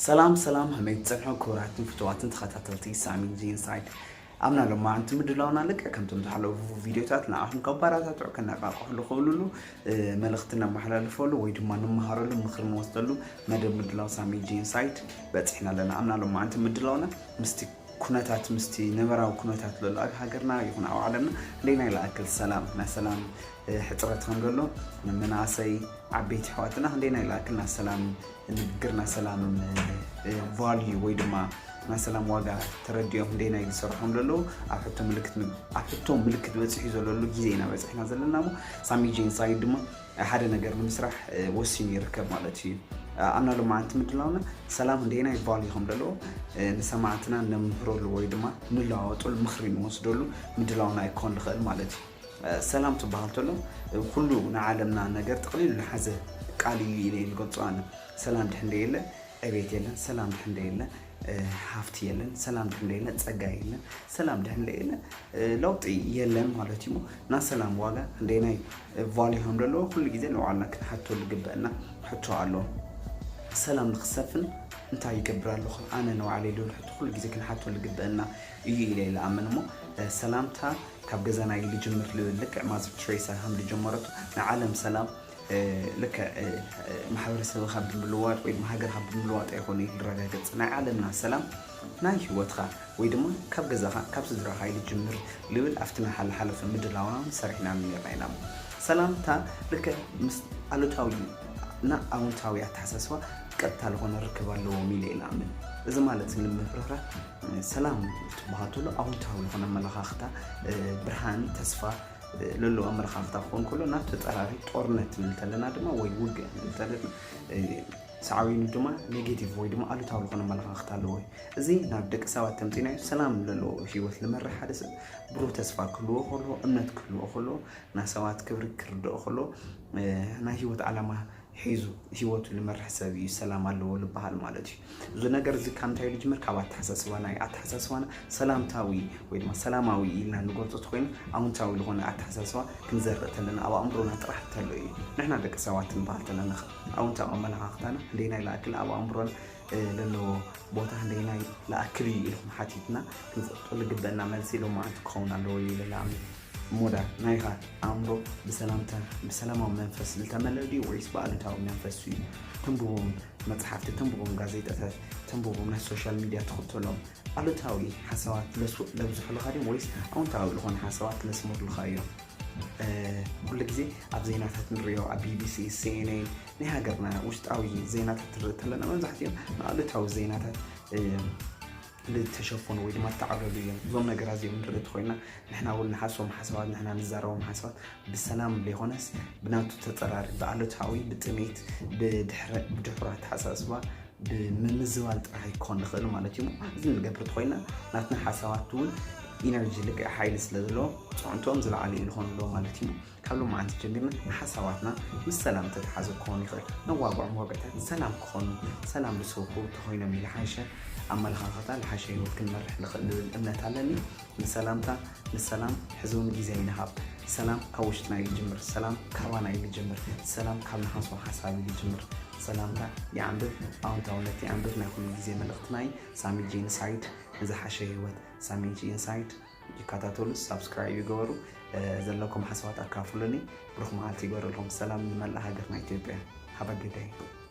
ሰላም ሰላም፣ ከመይ ትጸንሑ ክቡራትን ፍቱዋትን ተኸታተልቲ ሳሚ ጄኖሳይድ? ኣብና ሎማዓንቲ ምድላውና ልክዕ ከምቶም ዝሓለፉ ቪድዮታት ንዓኹም ከበረታትዑ ከነቃቕሑ ዝኽእሉሉ መልእኽቲ ነመሓላልፈሉ ወይ ድማ ንመሃረሉ ምኽሪ ንወስደሉ መደብ ምድላው ሳሚ ጄኖሳይድ በፂሕና ኣለና። ኣብና ሎማዓንቲ ምድላውና ምስቲ ኩነታት ምስቲ ነበራዊ ኩነታት ዘሎ ኣብ ሃገርና ይኹን ኣብ ዓለምና ክንደይ ናይ ለኣክል ሰላም ናይ ሰላም ሕፅረት ከም ዘሎ መናእሰይ ዓበይቲ ኣሕዋትና ክንደይ ናይ ለኣክል ናይ ሰላም ንግግር ናይ ሰላም ቫልዩ ወይ ድማ ናይ ሰላም ዋጋ ተረዲኦም ክንደይ ናይ ዝሰርሑ ከም ዘለዉ ኣብ ሕቶ ምልክት ኣብ ሕቶ ምልክት በፂሑ ዘለሉ ግዜ ኢና በፂሕና ዘለና። እሞ ሳሚ ጄኖሳይድ ድማ ሓደ ነገር ንምስራሕ ወሲኑ ይርከብ ማለት እዩ። ኣብና ሎማዓንቲ ምድላውና ሰላም ክንደይ ናይ ቫልዩ ከም ዘለዎ ንሰማዕትና ነምህረሉ ወይ ድማ ንለዋወጠሉ ምኽሪ ንወስደሉ ምድላውና ክኾን ዝኽእል ማለት እዩ። ሰላም ትበሃል ተሎ ኩሉ ንዓለምና ነገር ጥቕሊሉ ዝሓዘ ቃል እዩ ኢለ እየ ዝገልጾ ኣነ። ሰላም ድሕን የለ ዕቤት የለን፣ ሰላም ድሕን የለ ሃፍቲ የለን፣ ሰላም ድሕን የለ ጸጋ የለን፣ ሰላም ድሕን የለ ለውጢ የለን ማለት እዩ። ና ሰላም ዋጋ ክንደይ ናይ ቫልዩ ከም ዘለዎ ኩሉ ግዜ ንባዕልና ክንሓተሉ ዝግበአና ሕቶ ኣሎ። ሰላም ንክሰፍን እንታይ ይገብር ኣለኹ ኣነ ንባዕለይ ዝብል ሕቶ ኩሉ ግዜ ክንሓተሉ ዝግበአና እዩ ኢለ ይለኣምን። እሞ ሰላምታ ካብ ገዛና እዩ ዝጅምር ዝብል ልክዕ ማዘር ትሬሳ ከም ዝጀመረቶ ንዓለም ሰላም ልክዕ ማሕበረሰብ ካብ ብምልዋጥ ወይ ድማ ሃገር ካብ ብምልዋጥ ኣይኮነ ዝረጋገፅ። ናይ ዓለምና ሰላም ናይ ህይወትካ ወይ ድማ ካብ ገዛኻ ካብ ስድራኻ እዩ ዝጅምር ዝብል ኣብቲ ናሓለሓለፈ ምድላውና እውን ሰሪሕናሉ ነርና ኢና። ሰላምታ ልክዕ ምስ ኣሉታዊ እና ኣውንታዊ ኣተሓሳስባ ቀጥታ ዝኾነ ርክብ ኣለዎም ኢለ ይለኣምን። እዚ ማለት ንምፍርራህ ሰላም ትበሃል ተሎ ኣውንታዊ ዝኾነ ኣመለኻኽታ ብርሃን ተስፋ ለሎ ኣመለኻኽታ ክኾን ከሎ ናብ ተፀራሪ ጦርነት ንብል ተለና ድማ ወይ ውግእ ንብል ተለና ሳዕቤኑ ድማ ኔጌቲቭ ወይ ድማ ኣሉታዊ ዝኾነ ኣመለኻኽታ ኣለዎ። እዚ ናብ ደቂ ሰባት ተምፂናዮ ሰላም ለሎ ህይወት ልመርሕ ሓደ ሰብ ብሩህ ተስፋ ክህልዎ ከሎ እምነት ክህልዎ ከሎ ናይ ሰባት ክብሪ ክርድኦ ከሎ ናይ ህይወት ዓላማ ሒዙ ህይወቱ ልመርሕ ሰብ እዩ ሰላም ኣለዎ ልበሃል ማለት እዩ። እዚ ነገር እዚ ካብ እንታይ ልጅምር? ካብ ኣተሓሳስባ ናይ ኣተሓሳስባና ሰላምታዊ ወይ ድማ ሰላማዊ ኢልና ንገልፆ ተኮይኑ ኣውንታዊ ዝኾነ ኣተሓሳስባ ክንዘርእ ተለና ኣብ ኣእምሮና ጥራሕ ተሎ እዩ። ንሕና ደቂ ሰባት ንበሃል ተለና ኣውንታዊ ኣመለኻኽታና እንደይ ናይ ለኣክል ኣብ ኣእምሮና ለለዎ ቦታ እንደይ ናይ ለኣክል እዩ ኢልኩም ሓቲትና ክንፈልጠሉ ግበአና መልሲ ሎማዓንቲ ክኸውን ኣለዎ እዩ ለለኣምን። እሞ ዳ ናይኻ ኣእምሮ ብሰላምታ ብሰላማዊ መንፈስ ዝተመልአ ድዩ ወይስ ብኣሉታዊ መንፈስ እዩ? ተንብቦም መፅሓፍቲ፣ ተንብቦም ጋዜጣታት፣ ተንብቦም ናይ ሶሻል ሚድያ ትኽተሎም ኣሉታዊ ሓሳባት ለብዝሕሉኻ ድዮም ወይስ ኣውንታዊ ዝኾነ ሓሳባት ለስምሩልኻ እዮም? ኩሉ ግዜ ኣብ ዜናታት ንሪኦ ኣብ ቢቢሲ፣ ሲኤንኤን ናይ ሃገርና ውሽጣዊ ዜናታት ትርኢ ተለና መብዛሕትኦም ንኣሉታዊ ዜናታት ዝተሸፈኑ ወይ ድማ ዝተዓብለሉ እዮም። እዞም ነገራት እዚኦም ንርኢ ተኮይና ንሕና እውን ንሓስቦም ሓሳባት ንሕና ንዛረቦም ሓሳባት ብሰላም ዘይኮነስ ብናቱ ተፀራሪ ብኣሉታዊ ብጥሜት ብድሕረ- ብድሑር ኣተሓሳስባ ብምምዝባል ጥራሕ ክኾን ንኽእል ማለት እዩ። እዚ ንገብር ተኮይና ናትና ሓሳባት እውን ኢነርጂ ልክዕ ሓይሊ ስለ ዘለዎ ፅዕንትኦም ዝለዓለ እዩ ዝኾን ኣሎ ማለት እዩ። ካብ ሎማዓንቲ ጀሚርና ሓሳባትና ምስ ሰላም ተተሓዘ ክኾን ይኽእል። ነዋግዖም ወግዕታት ሰላም ክኾኑ ሰላም ዝሰብኩ ተኾይኖም እዩ ዝሓሸ ኣመለኻኽታ ዝሓሸ ህይወት ክንመርሕ ንኽእል ዝብል እምነት ኣለኒ። ንሰላምታ ንሰላም ሕዚ እውን ግዜ ይንሃብ። ሰላም ካብ ውሽጥና እዩ ዝጅምር። ሰላም ካባና እዩ ዝጅምር። ሰላም ካብ ንሓስቦ ሓሳብ እዩ ዝጅምር። ሰላምታ ይዓንብብ፣ ኣውንታውነት ይዓንብብ ናይ ኩሉ ግዜ መልእኽትና እዩ። ሳሚ ጄኖሳይድ ንዝሓሸ ህይወት ሳሚ ጄኖሳይድ ይከታተሉ፣ ሳብስክራይብ ይገበሩ፣ ዘለኩም ሓሳባት ኣካፍሉኒ። ብሩኽ መዓልቲ ይገበረልኩም። ሰላም ንመላእ ሃገርና ኢትዮጵያ። ሃባ ግዳይ